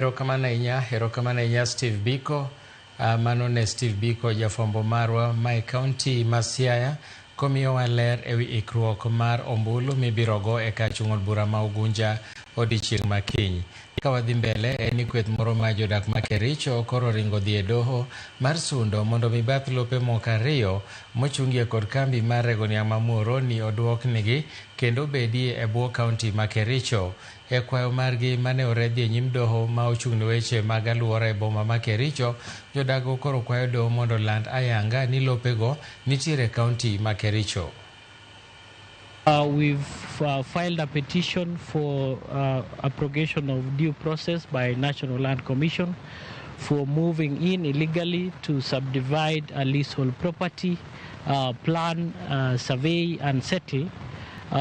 Erokamano ahinya, erokamano ahinya Steve Biko. Mano ne Steve Biko, jafwambo marwa ma e kaunti ma Siaya, komiyowa ler ewi ikruok mar ombulu mibiro go e kar chung' od bura ma Ugunja odiochieng' ma kiny. Ka wadhi mbele, en ni kweth moro ma jodak ma Kericho koro ringo dhi e doho mar sundo mondo mi bath lope moko ariyo mochungie kod kambi mar rego niang' ma Muhoroni oduoknigi kendo obedie e bwo kaunti ma Kericho. E kwayo margi mane oredhi e nyim doho ma ochung' ne weche mag aluora e boma ma Kericho, jodago koro kwayo doho mondo oland ayanga ni lopego nitiere e kaunti ma Kericho. We've filed a petition for abrogation of due process by National Land Commission for moving in illegally to subdivide a leasehold property, plan, survey and settle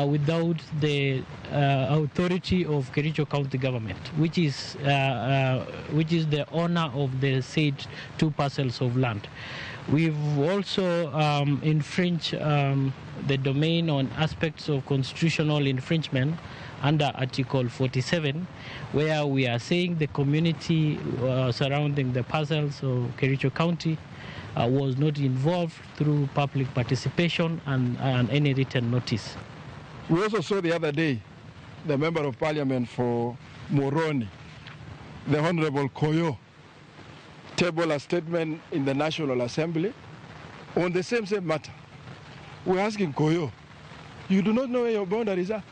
without the authority of Kericho County Government, which is the owner of the said two parcels of land. We've also infringed the domain on aspects of constitutional infringement under Article 47, where we are saying the community surrounding the parcels of Kericho County was not involved through public participation and any written notice. We also saw the other day the Member of Parliament for Muhoroni, the Honorable Koyo, table a statement in the National Assembly on the same matter. We're asking Koyo, you do not know where your boundaries are.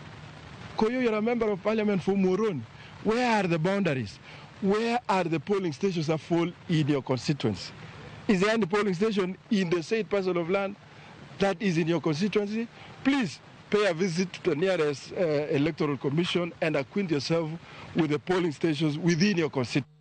Koyo, you're a Member of Parliament for Muhoroni. Where are the boundaries? Where are the polling stations that fall in your constituency? Is there any polling station in the said parcel of land that is in your constituency? Please pay a visit to the nearest electoral commission and acquaint yourself with the polling stations within your constituency.